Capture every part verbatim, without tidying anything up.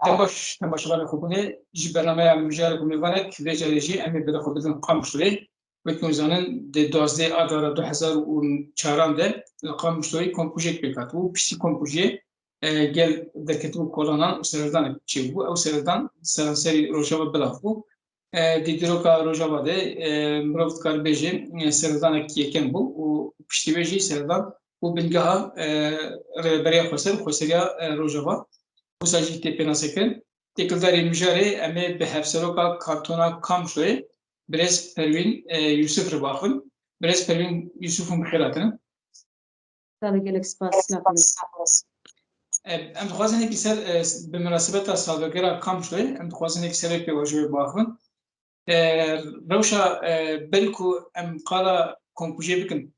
Te baş, temaşevanê xwe bûne ji bernameya mijarek û mêvanek vê carê jî em ê berê xwe bidin Qamişloyê. Wekî hûn zanin, di duwazdeh Adara du hezar û çaran de li Qamişloyê kompûjek pêk hatibû. Piştî kompûjiyê, e, gel derketibû kolanan û serhildanek çêbû. Ew serhildan seranserî Rojava belav bû. E, di dîroka Rojava de, e, mirov dikare bêje, e, serhildanek yekem bû û piştî wê jî serhildan bû bingeha, e, Rêveberiya Xweser û Xweseriya, e, Rojava. Wisa jî tê pênasekirin. Têkildarî mijarê em ê bi hevseroka kantona Kamşoyê, birêz Perwîn, e, Yûsif re biaxivin. Birêz Perwîn Yûsif, hûn bi xêr hatine. Sala gelek spas, silav. E, em dixwazin yekî ser, e, bi minasebeta salvegera Kamşoyê, em dixwazin yekî ser pêvajoyê biaxivin. E, rewşa, e, belku em qala kompûjê bikin.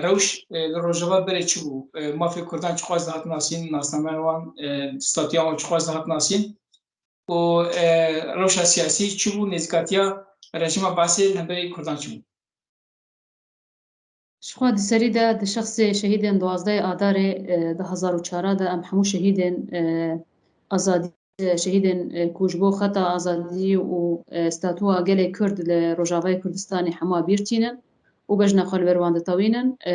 Rewş, e, li Rojava berê çi bû? E, mafê Kurdan çiqas dihat nasîn, nasnameya wan, e, statuya wan çiqas dihat nasîn? Û, e, rewşa siyasî çi bû? Nêzîkatiya rejîma Baasê li hemberî Kurdan çi bû? Ji xwe di serî de di şexsê şehîdên duwazdeh Adarê, e, du hezar û çar de em hemû şehîdên, e, azadî, e, şehîdên, e, ku ji bo xeta azadî û, e, statuwa gelê Kurd li Rojavayê Kurdistanê hema bîr tînin û bejna xwe li ber wan ditewînin. E,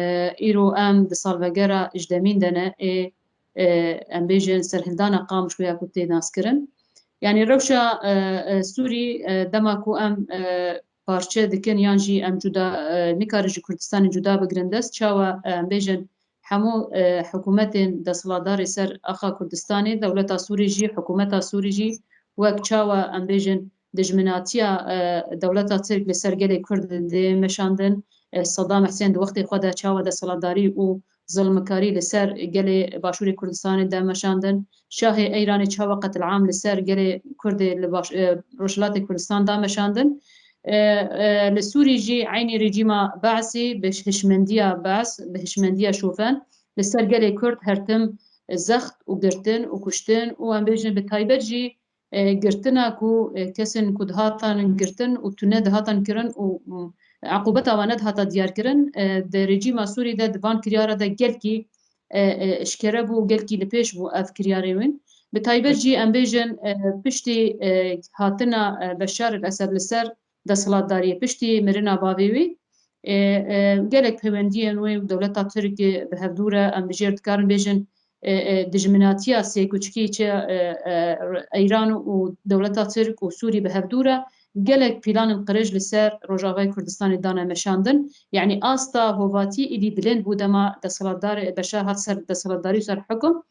îro em di salvegera jdemîn de ne, ê, e, em bêjin serhildana Qamişloya ku tê naskirin. Yanî rewşa, e, e, Sûrî, e, dema ku em, e, parçe dikin yan jî em cuda, e, nikarin ji Kurdistanê cuda bigirin dest. Çawa, e, em bêjin hemû, e, hikûmetên desthilatdarê ser axa Kurdistanê, dewleta Sûrî jî, hikûmeta Sûrî jî wek çawa em bêjin dijminatiya, e, dewleta Tirk li ser gelê Kurd dê meşandin, e, Sedam Husên di wextê xwe de çawa desthilatdarî û zilmikarî li ser gelê Başûrê Kurdistanê de meşandin, şahê Eyranê çawa qetilam li ser gelê Kurdê li baş-, e, Rojhilatê Kurdistan da meşandin. E, e, li Sûrî jî eynî rejîma Baasî bi hişmendiya Baas, bi hişmendiya şofen li ser gelê Kurd her tim zext û girtin û kuştin û em bêjin bi taybet jî, e, girtina ku, e, kesên ku dihatan girtin û tune dihatan kirin û, û eqûbeta wan nedihata diyar kirin, e, di rejîma Sûrî de di van kiryara de gelkî, e, e, eşkere bû, gelkî li pêş bû ev kiryarê wîn. Bi taybet jî em bêjin, e, piştî, e, hatina, e, Beşar el Esed li ser desthilatdariyê, piştî mirina bavê wî, e, e, gelek peywendiyên wê û dewleta Tirk bi hevdû re, em bi jêr dikarin bêjin, e, e, dijminatiya sêkuçkî çi, e, e, Eyran û dewleta Tirk û Sûrî bi hevdû re gelek planên qirêj li ser Rojavayê Kurdistanê dane meşandin. Yanî asta hovatî êdî bilind bû dema desthilatdar Beşar hat ser desthilatdarî û ser hukum.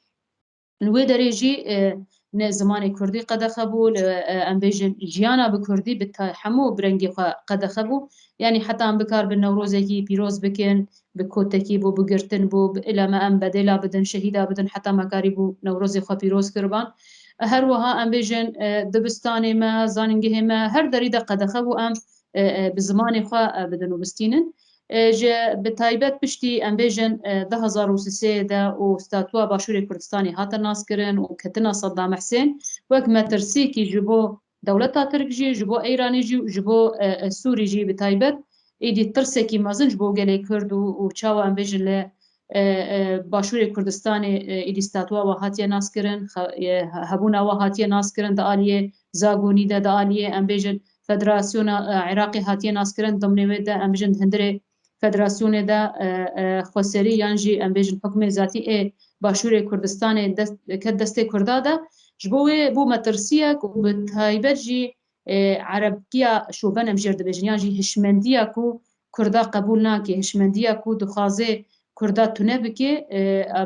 Li wê derê jî, e, ne zimanê kurdî qedexe bû, li, e, em bêjin jiyana bi kurdî bi ta-, hemû bi rengê xwe qedexe bû. Yanî heta em bikaribin Newrozekî pîroz bikin, bi kotekî bû, bi girtin bû, bi ileme em bedêla bidin, şehîda bidin, heta me karîbû Newrozê xwe pîroz kiriban. Her wiha em bêjin, e, dibistanê me, zanîngehê me, her derî de qedexe bû em, e, e, bi zimanê xwe, e, bidin û bistînin. E, ji, bi taybet piştî em bêjin, e, du hezar û sê de û statûa Başûrê Kurdistanê hate naskirin û ketina Seddam Husên wek metirsiyekî ji bo dewleta Tirk jî, ji bo Eyranê jî û ji bo, e, e, Sûrî jî bi taybet êdî tirsekî mezin ji bo gelê Kurd û, û çawa em bêjin li, e, e, Başûrê Kurdistanê, e, êdî statûa wa hatiye naskirin, xe-, e, hebûna wa hatiye naskirin di aliyê zagonî de, di aliyê em bêjin Federasyona, e, Iraqê hatiye naskirin, dimnê wê de em bêjin di hundirê federasyonê de, e, e, xweserî yan jî em bêjin hukmê zatî ê Başûrê Kurdistanê dest, ket destê Kurda de. Ji bo wê bû metirsiyek û bi taybet jî, e, erebkiya şoben em jêr dibêjin yan jî hişmendiya ku Kurda qebûl nake, hişmendiya ku dixwaze Kurda tune bike, e,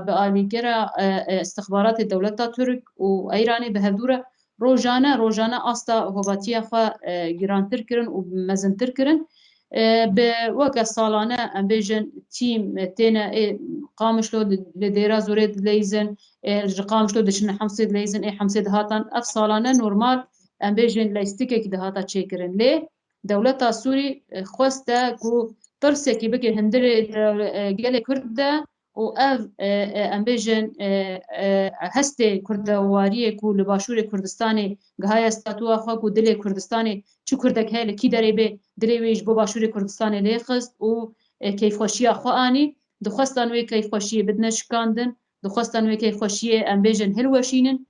bi alîgera, e, e, istixbaratê dewleta Tirk û Eyranê bi hevdû re rojane, rojane asta hovatiya xwe, e, girantir kirin û mezintir kirin. E, bi weke salane em bêjin tîm, e, têne ê Qamişlo di, li Dêra Zorê dileyizin, ê ji Qamişlo diçine Hemsê dileyizin, ê Hemsê dihatan. Ev salane normal em bêjin leyistikekî dihata çêkirin. Lê dewleta Sûrî, e, xweste ku tirsekî bike hundirê, e, gelê Kurd de û ev, e, e, em bêjin, e, e, hestê kurdewariyê ku li Başûrê Kurdistanê gihaye statûa xwe ku dilê Kurdistanê çi Kurdek heye li kî derê bê, dilê wê ji bo Başûrê Kurdistanê lê xist û, e, keyfxweşiya xwe anî. Dixwestan wê keyfxweşiyê bidine şikandin, dixwestan wê keyfxweşiyê em bêjin hilweşînin.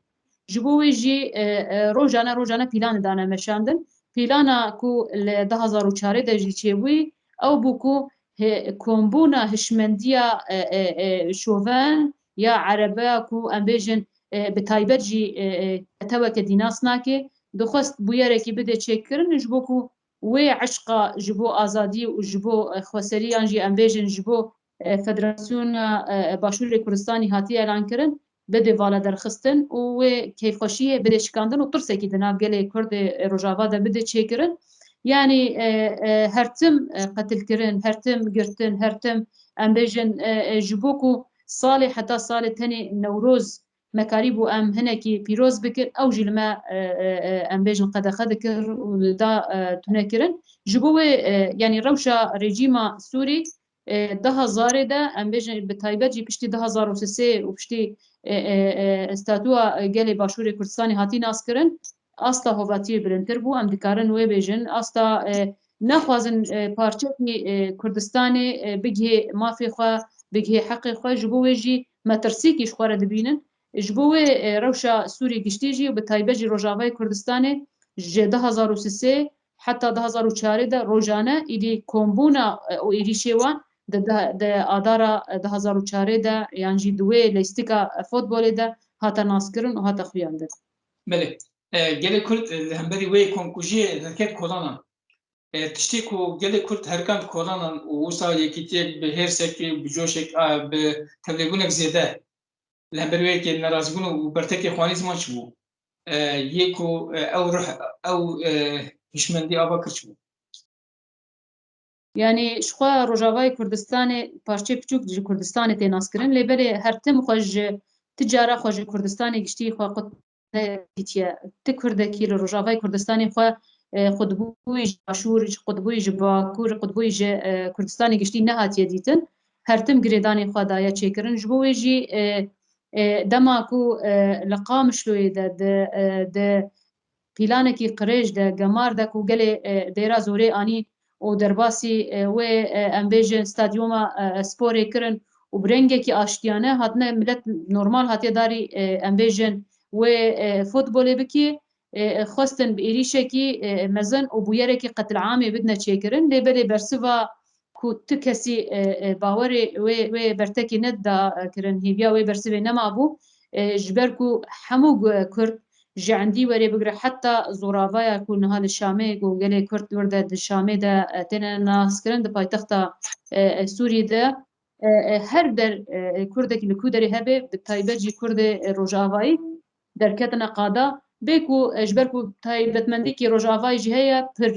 Ji bo wê jî, e, e, rojane, rojane pîlan dane meşandin. Pîlana ku li du hazar û çarê de jî çêbûyî, ew bû ku he-, kombûna hişmendiya, e, e, e, şoven ya erebe ku em bêjin, e, bi taybet jî, e, e, neteweke dî nas nake, dixwest bûyerekî bide çêkirin, ji bo ku wê eşqa ji bo azadî û ji bo, e, xweserî yan jî em bêjin ji bo, e, Federasyona, e, Başûrê Kurdistanî hatiye elankirin, bide vala derxistin û wê keyfxweşiyê bide şikandin û tirsekî di nav gelê Kurd ê Rojava de bide çêkirin. Yanî, e, e, her tim, e, qetilkirin, her tim girtin, her tim, em bêjin, e, e, ji bo ku salê heta salê tenê Newroz me karîbû em hinekî pîroz bikin, ew jî li me, e, e, e, em bêjin qedexe dikir û da, e, tune kirin. Ji bo wê, e, yanî rewşa rejîma Sûrî, e, du hazarê de, em bêjin bi taybet jî piştî du hazar û sê û piştî, e, e, e, statûa gelê Başûrê Kurdistanê hatî naskirin, asta hovatiyê bilindtir bû. Em dikarin wê bêjin, asta, e, naxwazin, e, parçekî, e, Kurdistanê, e, bigihê mafê xwe, bigihê heqê xwe, ji bo wê jî metirsîkî ji xwe re dibînin. Ji bo wê, e, rewşa Sûrî giştî jî û bi taybet jî Rojavayê Kurdistanê ji du hazar û sê heta du hazar û çarê de rojane êdî kombûna, e, û êrîşê wan di, di, di adara, e, du hazar û çarê de yan jî di wê leyistika, e, futbolê de hate naskirin û hate xuyandin. Belê. E, gelê Kurd, e, li hemberî wê komkujiyê derket kolanan. E, tiştê ku gelê Kurd herikand kolanan û wisa yekîtiyek bi hêrsekê, bi coşek, a, bi tevlêbûnek zêde li hember wê yekê nerazîbûn û bertekê xwanî ziman çi bû? E, yê ku, e, ew ruh, ew, e, hişmendî ava kir çi bû? Yanî ji xwe Rojavayê Kurdistanê parçeyê piçûk ji Kurdistanê tê naskirin, lê belê her tim xwe ji, ti cara xwe ji Kurdistanê giştî xwe qut nedîtiye. Ti Kurdekî li Rojavayê Kurdistanê xwe, e, qutbûyî ji Başûr, ji qutbûyî ji Bakur, qutbûyî ji, e, Kurdistanê giştî nehatiye dîtin. Her tim girêdanê xwe daye çêkirin. Ji bo wê jî, e, e, dema ku, e, li Qamişloyê de, di, e, di pîlanekî qirêj de, gemar de ku gelê, e, Dêra Zorê anî û derbasî, e, wê, e, em bêjin stadyuma, e, sporê kirin û bi rengekî aştiyane hatine, milet normal hatiye darî, e, em bêjin wê, e, futbolê bikî, e, e, xwestin bi êrîşekî, e, mezin û bûyerekî qetilamê bidine çêkirin. Lê belê bersiva ku tu kesî, e, e, bawerê wê, wê bertekê nedida, e, kirin, hêviya wê bersivê nemabû, e, ji ber ku hemû gu-, Kurd ji endî werê bigire heta zoravaya ku niha li Şamê ku gelê Kurd wir de di Şamê de, e, têne naskirin di paytexta, e, e, Sûrî de, e, e, her der, e, e, Kurdekî li ku derê hebe, bi taybet jî Kurdê, e, Rojavayî derketina qada. Bê ku, e, ji ber ku taybetmendîkî Rojavayê jî heye, pir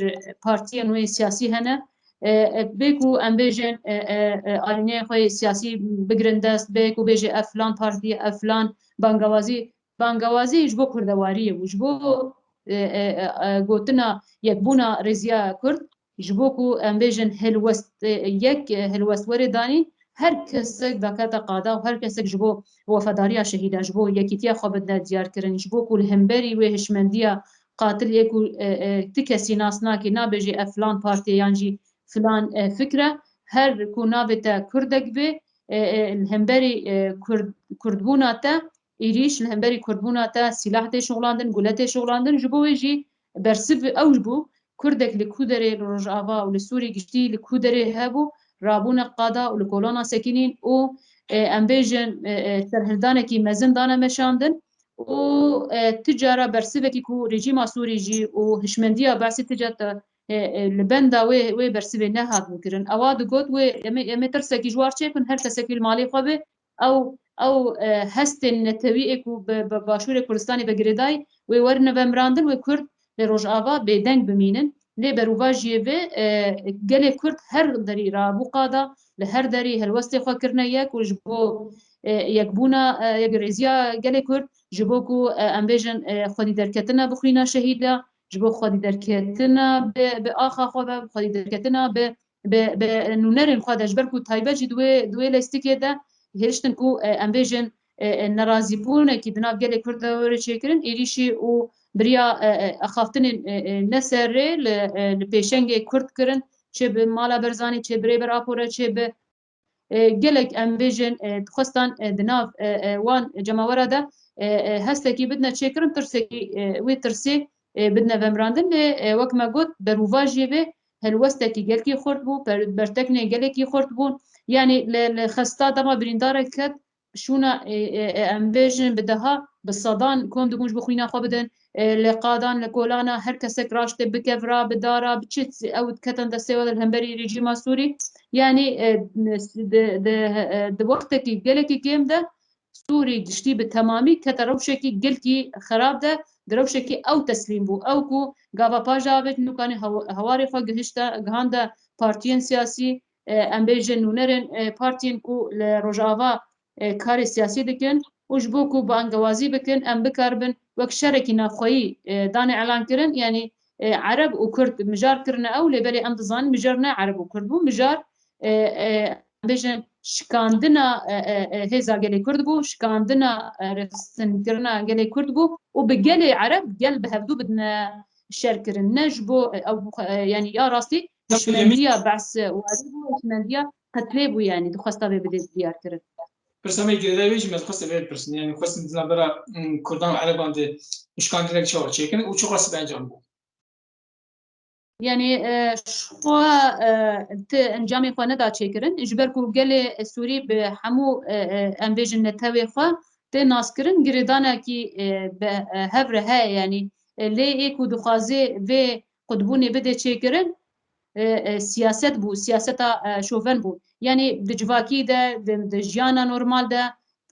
partiyên wê siyasî hene. E, e, bê ku em bêjin, e, e, e, alîneyên xwe yê siyasî bigirin dest, bê ku bêje ev filan partî, ev filan bangawazî, bangawazî ji bo kurdewariyê bû, ji bo, e, e, e, e, gotina yekbûna rêziya Kurd, ji bo ku em bêjin hilwest, e, yek, e, hilwest were danîn, her kesek dakete qada û her kesek ji bo wefadariya şehîdan, ji bo yekîtiya xwe bidine diyarkirin, ji bo ku li hemberî wê hişmendiya qatilê ku, e, e, ti kesî nas nake, nabêje ev filan partiyê yan jî filan, e, fikre, her ku navê te Kurdek be, e, e, li hemberî, e, Kurd, Kurdbûna te, êrîş li hemberî Kurdbûna te, sîlah tê şixulandin, gule tê şixulandin, ji bo wê jî bersiv ew bû, Kurdek li ku derê li Rojava û li Sûrî giştî li ku derê hebû, rabûne qada û li kolana sekinîn û, e, em bêjin, e, e, serhildanekî mezin dane meşandin û, e, ti cara bersivekî ku rejîma Sûrî jî û hişmendiya Beesê ti cara, e, e, li benda wê, wê bersivê nehatibû kirin. Ewa digot wê em ê, em ê tirsekî ji war çêkin, her kesekî li malê xwe be, ew, ew, e, hestên netewî ê ku bi, bi Başûrê Kurdistanê ve girêdayî, wê werin vemirandin, wê Kurd li Rojava bêdeng bimînin. Lê berûvajiyê vê, e, gelê Kurd her derî rabû qada, li her derî helwestê xwe kirine yek û ji bo, e, yekbûna, e, yekrêziya gelê Kurd, ji bo ku, e, em bêjin, e, xwedî derketina bixwîna şehîda, ji bo xwedî derketina bi, bi axa xwe ve, xwedî derketina bi bi, bi nûnerên xwe de, ji ber ku taybet jî di wê, di wê lêstikê de hêriştin ku, e, em bêjin, e, e, nerazîbûnekî di nav gelê Kurd de were çêkirin, êrîşî û biriya, e, e, axaftinên, e, e, ne ser rê li, e, li pêşengê Kurd kirin, çi bi mala Berzanî, çi bi Rêber Apo re, çi bi e, gelek em bêjin, e, dixwestan, e, di nav, e, e, wan cemawera de, e, e, hestekî bidine çêkirin, tirsekî, e, wê tirsê, e, bidine vemirandin. Lê, e, wek me got, berûva jê vê helwestekî gelkî xurt bû, ber-, berteknê gelekî xurt bûn. Yanî li, li xesta dema birîndarek ket, şûna, e, e, e, em bêjin bi deha, bi sedan kom dibûn ji bo xwîna xwe bidin. E, li qadan, li kolana her kesek raştê bikevra, bi dara, bi çi ew diketin destê we de li hemberî rejîma Sûrî. Yanî, e, di, di, e, di wextekî gelekî kêm de Sûrî giştî bi temamî kete rewşekî gelkî xerab de, di rewşekî ew teslîm bû. Ew ku gava paja avêt nûkanî hew-, hewarê xwe gihişte, gihande partiyên siyasî, e, em bêjin nûnerên, e, partiyên ku li Rojava, e, karê siyasî dikin û ji bo ku bangewazî bikin, em bikaribin wek şerekî navxweyî, e, danê elan kirin, yanî, e, Ereb û Kurd mijar kirine ew, lê belê em dizanin mijar ne Ereb û Kurd bû, mijar, e, e, em bêjin şikandina, e, e, e, hêza gelê Kurd bû, şikandina, e, rêxistinkirina gelê Kurd bû û bi gelê Ereb gel bi hevdû bidine şer kirin. Ne ji bo, e, ew, e, yanî ya rastî hişmendiya behs warî bû, hişmendiya qetlê bû, yanî dixwesta vê bidê diyar kirin. Pirsa me girêdayî wê jî me dixwest vê bipirsin. Yanî xwestin di navbera, ım, Kurdan û Ereban de şikandinek çawa çêkin û çiqas bi encam bû? Yanî, e, ji xwe, e, ti encamê xwe neda çêkirin. Ji ber ku gelê Sûrî bi hemû, e, e, em bêjin netewê xwe tê naskirin, girêdanekî, e, bi, e, hev re heye. Yanî, e, lê ê ku dixwaze vê qutbûnê bide çêkirin, e, e, siyaset bû, siyaseta, e, şoven bû. Yanî di civakî de, di, di jiyana normal de,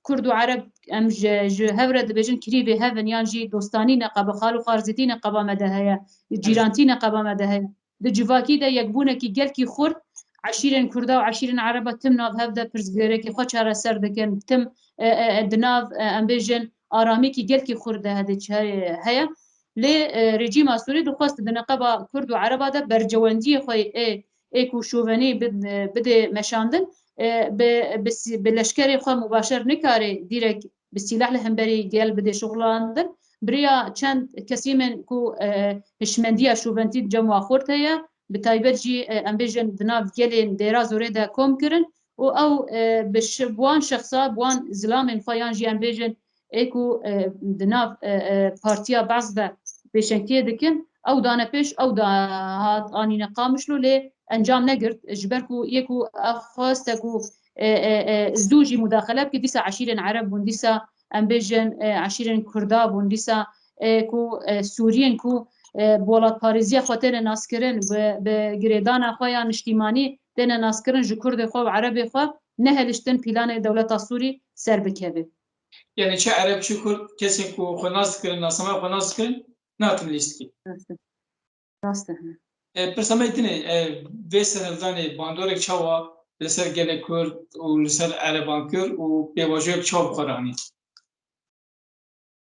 Kurd û Ereb em ji, ji hev re dibêjin kirîvê hev in, yan jî dostanî neqeba, xal û xarzîtî neqeba me de heye, cîrantî neqeba me de heye. Di civakî de yekbûnekî gelkî xurt, eşîrên Kurda û eşîrên Ereba tim nav hev de pirsgirêkê xwe çareser dikin, tim, e, e, e, di nav, e, em bêjin aramîkî gelkî xurt de hede çi heye. Lê, e, rejîma Sûrî dixwest di neqeba Kurd û Ereba de bercewendiyê xwe ê, ê ku şovenî bid-, bidê meşandin, e, bi, bi sî-, bi leşkerê xwe mubaşer nikare dîrek bi sîleh li hemberî gel bidê şuxlandin. Biriya çend kesîmên ku, e, hişmendiya şovenî di cem wa xurt heye, bi taybet jî, e, em bêjin di nav gelên dêra zorê de kom kirin û ew, e, bi şi-, bi wan şexsa, bi wan zilamên xwe yan jî em bêjin ê ku, e, di nav, e, e, partiya Be'z de pêşengtiyê dikin, ew dane pêş, ew da hat anîne Qamişlo, lê encam negirt. Ji ber ku yê ku ev xweste ku, e, e, e, zû jî mudaxele bike, dîsa eşîrên Ereb bûn, dîsa em bêjin, e, eşîrên Kurda bûn, dîsa, e, ku, e, Sûriyên ku, e, bi welatparêziya xwe têne naskirin, bi, bi girêdana xwe ya niştîmanî têne naskirin, ji Kurdê xwe û Erebê xwe neheliştin pîlanê dewleta Sûrî ser bikeve. Yanî çi Ereb, çi Kurd, kesên ku xwe nas dikirin, nasnameya xwe nas dikirin, nehatin lîstikê. Rast e. Rast e, he. E, pirsa me dinê, e, vê serhildanê bandorek çawa li ser gelê Kurd û li ser Ereban kir û pêvajoyek çawa bi xwe re anî?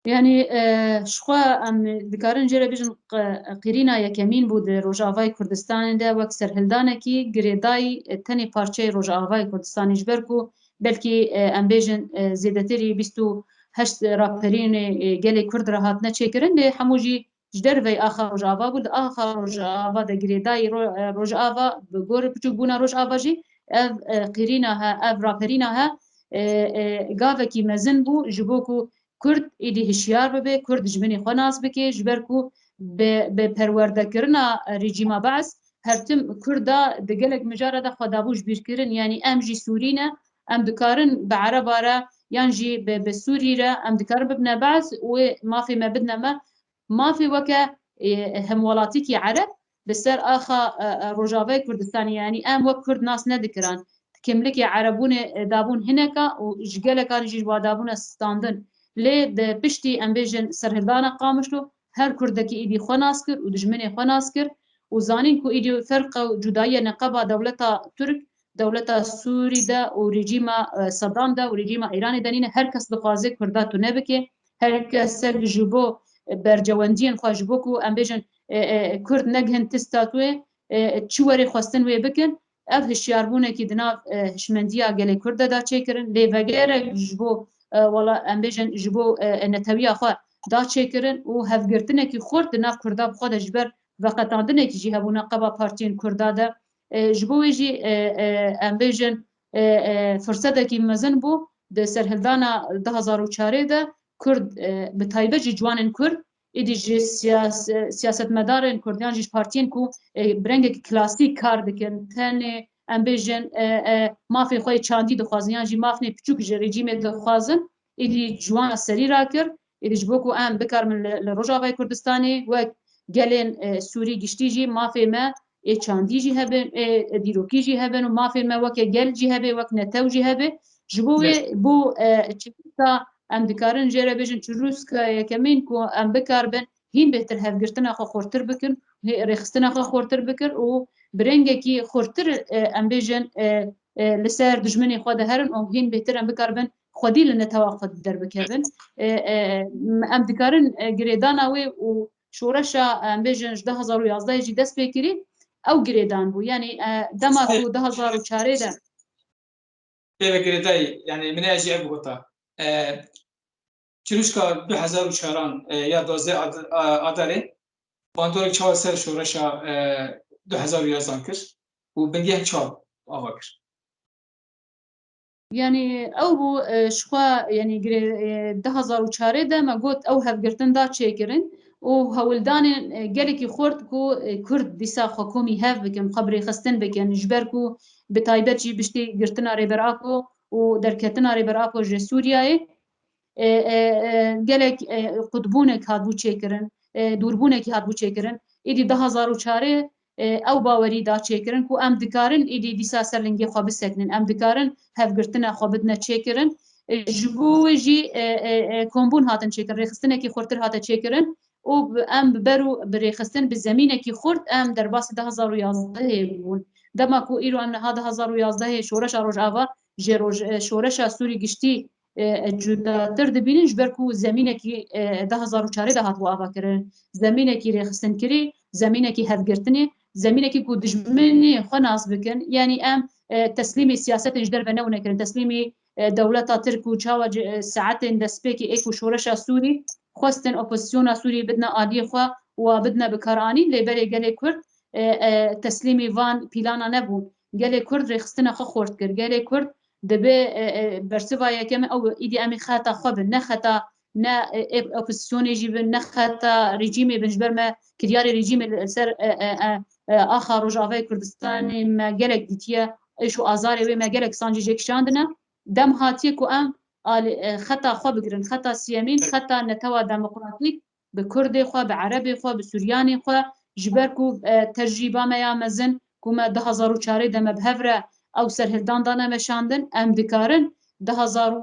Yanî, e, ji xwe em dikarin jê re bêjin q-, qîrîna yekemîn bû di Rojavayê Kurdistanê de wek serhildanekî girêdayî, e, tenê parçeyê Rojavayê Kurdistanê, ji ber ku belkî, e, em bêjin, e, zêdetirî bîst û heşt raperînê, e, gelê Kurd re hatine çêkirin, lê hemû jî ji derveyî axa Rojava bû. Di axa Rojava de girêdayî ro-, e, Rojava, bi gor biçûkbûna Rojava jî ev, e, qîrîna he, ev raperîna he, e, e, gavekî mezin bû ji bo ku Kurd êdî hişyar bibe, Kurd dijminê xwe nas bike, ji ber ku bi, bi perwerdekirina rejîma Be'z her tim Kurda di gelek mijara de xwe dabû ji bîr kirin. Yanî em jî Sûrî ne, em dikarin bi Ereba re yan jî bi, bi Sûrî re em dikarin bibine Be'z û wê mafê me bidine me. Mafê weke, e, hemwelatîkî Ereb bi ser axa, e, e, Rojavayê Kurdistanê, yanî em wek Kurd nas nedikiran. Kimlikê Erebûnê, e, dabûn hineka û ji gelekan jî ji wa dabûne standin. Lê di piştî, em bêjin, serhildana Qamişlo her Kurdekî êdî xwe nas kir û dijminê xwe nas kir û zanîn ku êdî ferq û cudayiya neqeba dewleta Tirk, dewleta Sûrî de û rejîma, e, Sedam de û rejîma Îranê de nîne. Her kes dixwaze Kurda tune bike. Her kesek ji bo bercewendiyên xwe, ji bo ku em bêjin, e, e, Kurd negihin ti statûyê, e, çi were xwestin wê bikin. Ev hişyarbûnekî di nav, e, hişmendiya gelê Kurd de da çêkirin. Lê vegerek ji bo, e, wela em bêjin ji bo, e, e, netewiya xwe da çêkirin û hevgirtinekî xurt di nav Kurda bi xwe de ji ber veqetandinekî jî hebûna qeba partiyên Kurda de. E, ji bo wê jî, e, e, em bêjin, e, e, firsetekî mezin bû di serhildana du hazar û çarê de, Kurd, e, bi taybet jî ciwanên Kurd, êdî ji siyas-, e, siyasetmedarên Kurd yan jî ji partiyên ku, e, bi rengekî klasîk kar dikin, tenê em bêjin, e, e, mafê xwe yê çandî dixwazin yan jî mafnê piçûk ji rejîmê dixwazin, êdî ciwana serî rakir. Êdî ji bo ku em bikarin li, li Rojavayê Kurdistanê wek gelên, e, Sûrî giştî jî mafê me ê çandî jî hebe, ê, ê dîrokî jî hebe û mafê me weke gel jî hebe, wek netew jî hebe. Ji bo wê, bo, e, çêka em dikarin jê re bêjin çirûska yekemîn ku em bikaribin hîn bêhtir hevgirtina xwe xurtir bikin, hê-, rêxistina xwe xurtir bikin û bi rengekî xurtir, e, em bêjin, e, e, li ser dijminê xwe de herin û hîn bêhtir em bikaribin xwedî li netewa xwe derbikevin. E, e, em dikarin, e, girêdana wê û şoreşa, em bêjin, ji du hezar û yazdehê jî dest pê kirî, ew girêdan bû. Yanî, e, dema ku du hezar û çarê de Pê ve girêdayî, yanî min ê jî ev bigota. E, çirûşka du hezar û çaran, e, ya duwazdeh ad-, a-, Adarê bandorek çawa ser şoreşa, e, du hezar û yazdan kir û bingeh çawa ava kir? Yanî ew bû, e, ji xwe, yanî girê, e, du hezar û çarê de me got ew hevgirtin da çêkirin û hewldanên, e, gelekî xurt ku, e, Kurd dîsa xwe komî hev bikin, xwe bi rêxistin bikin, ji ber ku bi taybet jî piştî girtina Rêber Apo û derketina Rêber Apo ji Sûriyeyê, e, e, e, gelek, e, qutbûnek hatbû çêkirin, e, dûrbûnekî hatbû çêkirin. Êdî du hezar û çarê, e, ew bawerî da çêkirin ku em dikarin êdî dîsa ser lingê xwe bisekinin, em dikarin hevgirtina xwe bidine çêkirin. E, ji bo wê jî, e, e, e, kombûn hatin çêkirin, rêxistinekî xurtir hate çêkirin û bi, em bi ber û bi rêxistin bi zemînekî xurt em derbasî du hezar û yazdehê bûn. Dema ku îro em niha du hezar û yazdehê şoreşa Rojava ji roj-, e, şoreşa Sûrî giştî, e, e, cudatir dibînin, ji ber ku zemînekî, e, du hezar û çarê de hatibû avakirin. Zemînekî rêxistinkirî, zemînekî hevgirtinê, zemînekî ku dijminê xwe nas bikin. Yanî em, e, teslîmê siyasetên ji derve nebûne kirin, teslîmê, e, dewleta Tirk û çawa ci-, e, saetên destpêkê ê ku şoreşa Sûrî xwestin opozisyona Sûrî bidine aliyê xwe û a bidine bikaranîn, lê belê gelê Kurd, e, e, teslîmê van pîlana nebûn. Gelê Kurd rêxistina xwe xurt kir. Gelê Kurd dibe, e, e, bersiva yekem ew êdî em ê xeta xwe bin, ne xeta, ne, e, e, opozisyonê jî bin, ne xeta rejîmê bin, ji ber me kiryarê rejîmê li ser, e, e, e, e, axa Rojavayê Kurdistanê me gelek dîtiye, êş û azarê wê me gelek sancî jê kişandine. Dem hatiye ku em alî, e, xeta xwe bigirin, xeta siyemîn, xeta netewa demokratîk, bi Kurdê xwe, bi Erebê xwe, bi Suryanê xwe, ji ber ku, e, tecrîba me ya mezin ku me du hezar û çarê de me bi hev re ew serhildan dane meşandin, em dikarin du hezar û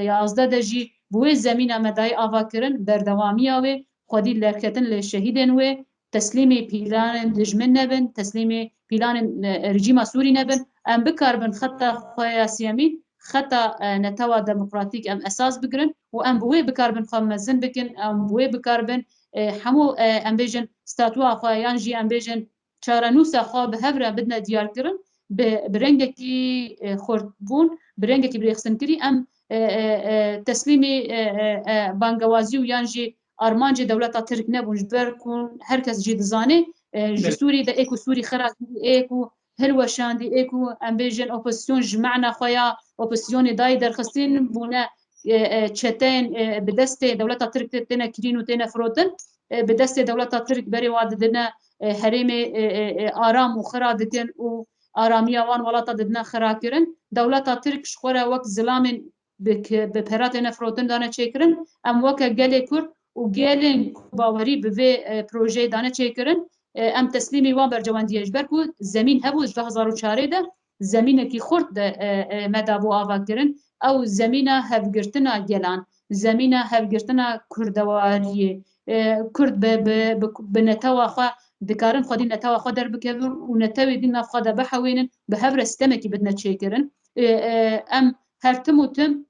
yazdeh de jî bi wê zemîna me dayê ava kirin, berdewamiya wê, xwedî derketin lê şehîdên wê, teslîmê pîlanên dijmin nebin, teslîmê pîlanên, e, rejîma Sûrî nebin, em bikaribin xeta xwe ya siyemîn, xeta, e, netewa demokratîk em esas bigirin û em bi wê bikaribin xwe mezin bikin, em bi wê bikaribin, e, hemû, e, em bêjin statûa xwe yan jî em bêjin çarenûsa xwe bi hev re bidine diyarkirin, bi, bi rengekî, e, xurtbûn, bi rengekî birêxistinkirî em, e, e, e, teslîmî, e, e, e, bangewazî û yan jî armancê dewleta Tirk nebûn, ji ber ku her kes jî dizane, e, ji Sûrî de ê ku Sûrî xira kirî, ê ku hilweşandî, ê ku em bêjin opozisyon ji mehna xwe ya opozîsyonê dayê derxistin bûne, e, e, çeteyên, e, bi destê dewleta Tirk tê-, têne kirîn û têne firotin, e, bi destê dewleta Tirk berê wa didine, e, herêmê, e, e, e, aram û xira dikin û aramiya wan welata didine xirakirin. Dewleta Tirk ji xwe re wek zilamên bi ki-, bi pera têne firotin dane çêkirin. Em weke gelê Kurd û gelên ku bawerî bi vê, e, projeyê dane çêkirin, e, em teslîmî wan bercewendiyê ji ber ku zemîn hebû ji du hezar û çarê de zemînekî xurt de, e, e, me dabû ava kirin. Ew zemîna hevgirtina gelan, zemîna hevgirtina kurdewariyê. E, Kurd bi, bi, bi, bi netewa xwe dikarin xwedî netewa xwe derbikevin û netewê dî nav xwe de bihewênin, bi hev re stemekî bidine çêkirin. E, e, em her tim û tim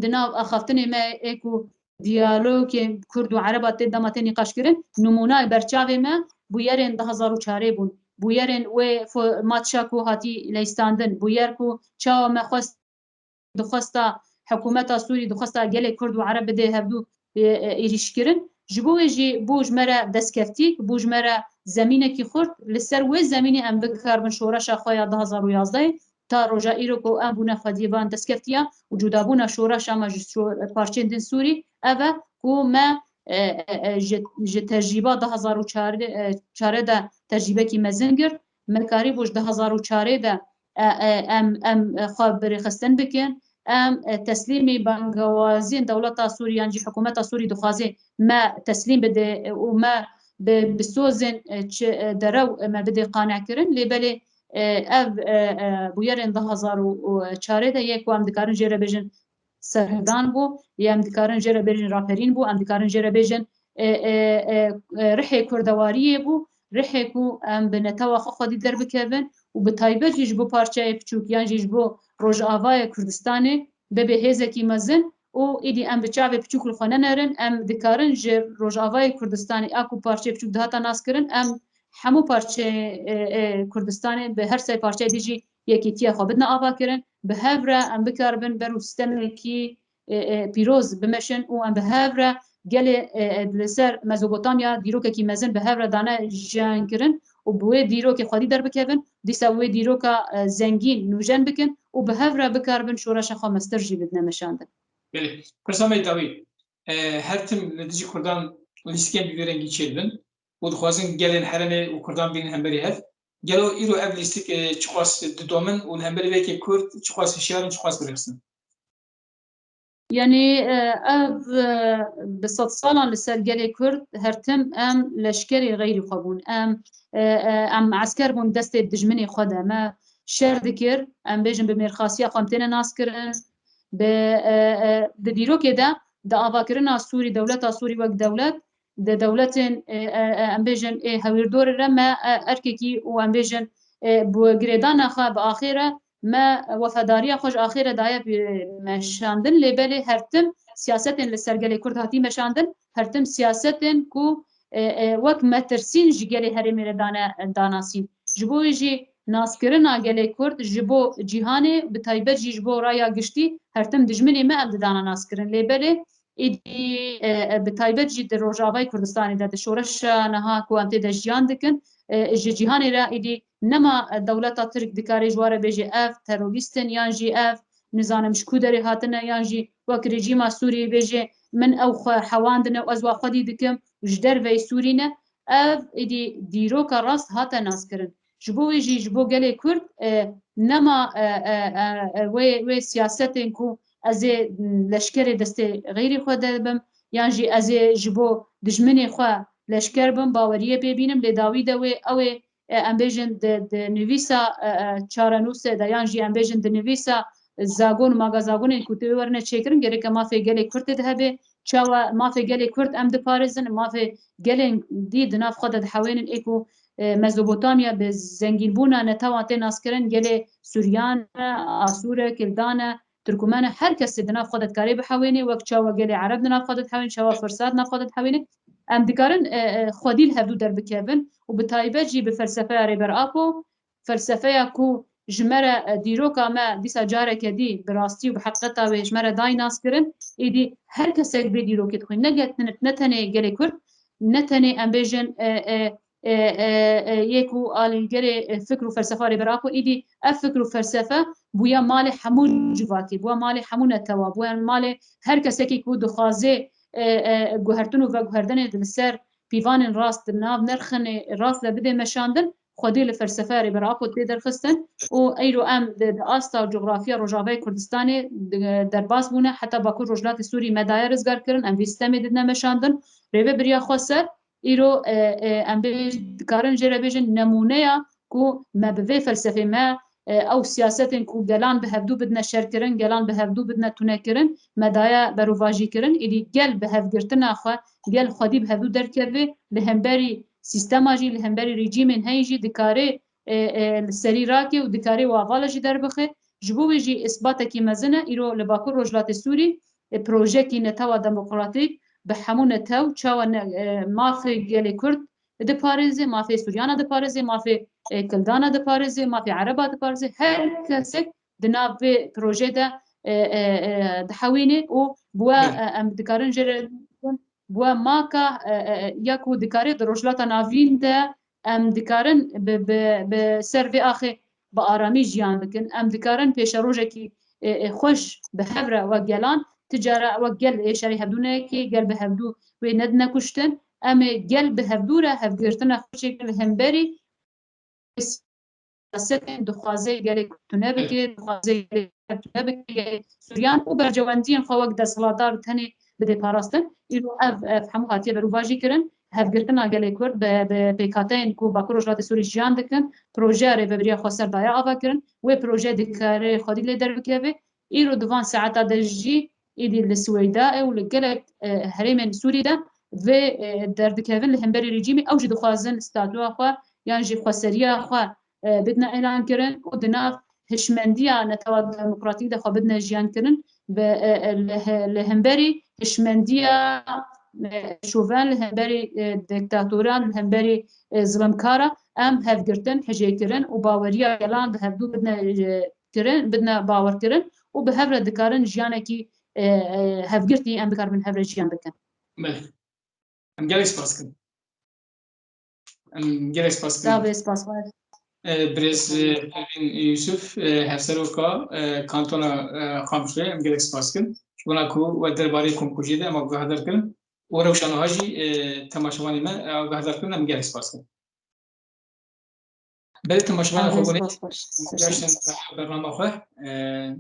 di nav axaftinê me ê ku diyalogê Kurd û Ereba tê dema tê nîqaşkirin, nimûnayê berçavê me bûyerên du hezar û çarê bûn. Bûyerên wê fo-, matşa ku hatî leyîstandin, bûyer ku çawa me xwest, dixwesta hikûmeta Sûrî, dixwesta gelê Kurd û Ereb bidê hevdû, e, e, êrîşkirin. Ji bo wê jî bû ji me re destkeftîk, bû ji me re zemînekî xurt. Li ser wê zemînê em bikaribin şoreşa xwe ya du hezar û yazdehê ta roja îro ku em bûne xwediyê van destkeftiya û cudabûna şoreşa me ji şo-, parçeyên din Sûrî ev e ku me, e, e, e, ji, ji tecrîba du hezar û çar, e, çar de tecrîbekî mezin girt. Me karîbû ji du hezar û çar de, e, e, em, em, e, xwe bi rêxistin bikin. Em, e, teslîmî bangewaziyên dewleta Sûrî yan jî hikûmeta Sûrî dixwaze me teslîm bide, e, û me bi, bi sozên, e, çi, e, derew, e, me bide qanekirin. Lê belê, e, ev, e, e, bûyerên du hezar û çar de yê ku em dikarin jê re bêjin serhildan bû, ya em dikarin jê re bêjin raperîn bû, em dikarin jê re bêjin, e, e, e, e, rihê kurdewariyê bû, rihê ku em bi netewa xwe xwedî derbikevin û bi taybet jî ji bo parçeyê piçûk yan jî ji bo Rojavayê Kurdistanê bibê hêzekî mezin û êdî em bi çavê piçûk li xwe nenerin, em dikarin ji Rojavayê Kurdistanê a ku parçeyê piçûk dihata naskirin, em hemû parçeyê, e, e, Kurdistanê bi her sê parçeyê dî jî yekîtiya xwe bidine avakirin, bi hev re em bikaribin ber û sîstemekî, e, e, pîroz bimeşin û em bi hev re gelê, e, e, li ser Mezopotamya dîrokekî mezin bi hev re dane jiyan kirin û bi wê dîrokê xwedî derbikevin, dîsa wê dîroka, e, zengîn nûjen bikin û bi hev re bikaribin şoreşa xwe mestir jî bidine meşandin. Belê. Pirsa me dawî, e, her tim li dijî Kurdan lîstikên bi vî rengî çêdibin û dixwazin gelên herêmê û Kurdan bînin hemberî hev. Gelo îro ev lîstik, e, çiqas didomin û li hemberî vê yekê Kurd çiqas hişyar in, çiqas birêxistin? Yanî, e, ev, e, bi sed salan li ser gelê Kurd her tim em leşkerê xeyrî xwe bûn. Em, e, e, em esker bûn destê dijminê xwe de. Me şer dikir, em bêjin bi mêrxasiya xwe em têne naskirin. Bi, e, e, di dîrokê de, di avakirina Sûrî, dewleta Sûrî wek dewlet, di dewletên, e, e, e, em bêjin ê hewîrdorê re me, e, erkekî û em bêjin, e, bi girêdana xwe bi axê re me wefadariya xwe ji axê re daye bi meşandin, lê belê her tim siyasetên li ser gelê Kurd hatî meşandin, her tim siyasetên ku, e, e, wek metirsîn ji gelê herêmê re dane, danasîn. Ji bo wê jî naskirina gelê Kurd ji bo cîhanê, bi taybet jî ji bo raya giştî her tim dijminê me em didana naskirin. Lê belê êdî, e, e, bi taybet jî di Rojavayê Kurdistanê de, di şoreşa niha ku em tê de jiyan dikin, e, ji cîhanê re êdî nema, e, dewleta Tirk dikare ji wan re bêje ev terorîst in yan jî ev nizanim ji ku derê hatine yan jî wek rejîma Sûriyê bêje min ew xwe hewandine û ez wa xwedî dikim û ji derveyî Sûrî ne. Ev êdî dîroka rast hate naskirin. Ji bo wê jî ji bo gelê Kurd, e, nema, e, e, e, e, wê, wê siyasetên ku ez ê leşkerê destê xeyrî xwe de bim, yan jî ez ê ji bo dijminê xwe leşker bim, baweriyê pê bînim, lê dawî de wê, ew ê, e, em bêjin di, di nivîsa, e, e, çarenûsê de, yan jî em bêjin di nivîsa zagon û magazagonên ku tê werine çêkirin, gereke mafê gelê Kurd tê de hebe. Çawa mafê gelê Kurd em diparêzin, mafê gelên dî di nav xwe de dihewênin, ê ku, e, Mezopotamya bi zengînbûna netewan tê naskirin, gelê Suryan e, Asûr e, Kildan e, Tirkumen e, her kesê di nav xwe de dikarê bihewênê, wek çawa gelê Ereb di nav xwe de dihewêne, çawa Firsa di nav xwe de dihewêne. Em dikarin, e, e, xwedî li hevdû derbikevin û bi taybet jî bi felsefeya Rêber Apo, felsefeya ku ji me re, e, dîroka me dîsa careke dî bi rastî û bi heqîqeta wê ji me re dayî naskirin, êdî her kesek vê dîrokê dixwîne, ne get-, ne tenê gelê Kurd, ne tenê em bêjin, e, e, e, e, e, yê ku alîgirê, e, fikr û felsefa Rêber Apo, êdî ev fikr û felsefe bûye malê hemû civakê, bûye malê hemû netewa, bûye malê her kesekî ku dixwaze, e, e, guhertin û veguherdinê li ser pîvanên rast di nav nirxên rast de bidê meşandin, xwedî li felsefeya Rêber Apo tê derxistin û eyro em di, di asta coxrafiya Rojavayê Kurdistanê di, derbas bûne, heta Bakur Rojhilatê Sûrî me daye rizgar kirin, em vî stemê didine meşandin, rêvebiriya xwe ser, îro, e, e, em bê, dikarin jê re bêjin nemûneya ku me bi vê felsefê me, e, ew siyasetên ku gelan bi hevdû bidine şerkirin, gelan bi hevdû bidine tunekirin, me daye berovajî kirin. Êdî gel bi hevgirtina xwe, gel xwedî bi hevdû derkeve, li hemberî sîstema jî, li hemberî rejîmên heyî jî dikare, e, e, li serî rake û dikare û avala jî derbixe. Ji bo wê jî îsbatekî mezin e, îro li Bakur Rojhilatê Sûrî, e, projeyekî netewa demokratîk bi hemû netew çawa ne, e, mafê gelê Kurd diparêze, mafê Suryana diparêze, mafê, e, Kildana diparêze, mafê Ereba diparêze, her kesek di nav vê projeyê de, e, e, e, dihewîne û bi we, Belê. e, em dikarin jê re, bi we maka, e, e, e, ya ku dikare di Rojhilata Navîn de em dikarin bi, bi, bi ser vê axê bi aramî jiyan bikin. Em dikarin pêşerojekî, e, e, xweş bi hev re wek gelan Ti cara wek gel ê şerê hevdû neyekê, gel bi hevdû wê nedine kuştin. Em ê gel bi hevdû re hevgirtina xwe çêkin li hemberî siyasetên dixwaze gelê tune bike, dixwaze gelê tune bike, gelê Suryan û berjewendiyên xwe wek desthilatdar tenê bide parastin. Îro ev, ev hemû hatiye berovajî kirin. Hevgirtina gelê Kurd bi, bi pêkhateyên ku Bakur Rojhilatê Sûrî jiyan dikin, projeya Rêveberiya Xweser daye ava kirin. Wê proje dikare xwedî lê derbikeve. Îro di van saeta de jî êdî li Swêda e û li gelek, e, herêmên Sûrî de vê, e, derdikevin li hemberî rejîmê. Ew jî dixwazin statûya xwe yan jî xweseriya xwe, e, bidine elan kirin û di nav hişmendiya netewa demokratîk de xwe bidine jiyan kirin. Ve, e, e, li he-, li hemberî hişmendiya, e, şoven, li hemberî, e, diktatoran, li hemberî, e, zilimkara em hevgirtin, hijêkirin û baweriya gelan bi hevdû bidine, e, kirin, bidine bawer kirin û bi hev re dikarin jiyanekî, e, e, hevgirtî em bikaribin hev re jiyan bikin. Belê. Em gelek spas dikin. Em gelek spas dikin. Gavê spas var. E, birêz, e, Pervîn Yusuf, e, hevseroka, e, kantona, e, Qamişloyê, em gelek spas dikin. Ji bona ku we derbarê komkujiyê de em agahdar kirin. Û rewşa niha jî, e, temaşevanê me, e, agahdar kirin, em gelek spas dikin. Belê temaşevanê xwebûnê, gerçekten bernama xwe, e,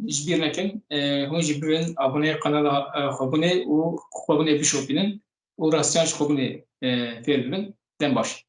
ji bîr nekin. E, hûn jî bibin aboneyê kanala, e, xwebûnê û xwebûnê bişopînin û rastiyan ji xwebûnê, e, fêr bibin. Dem baş.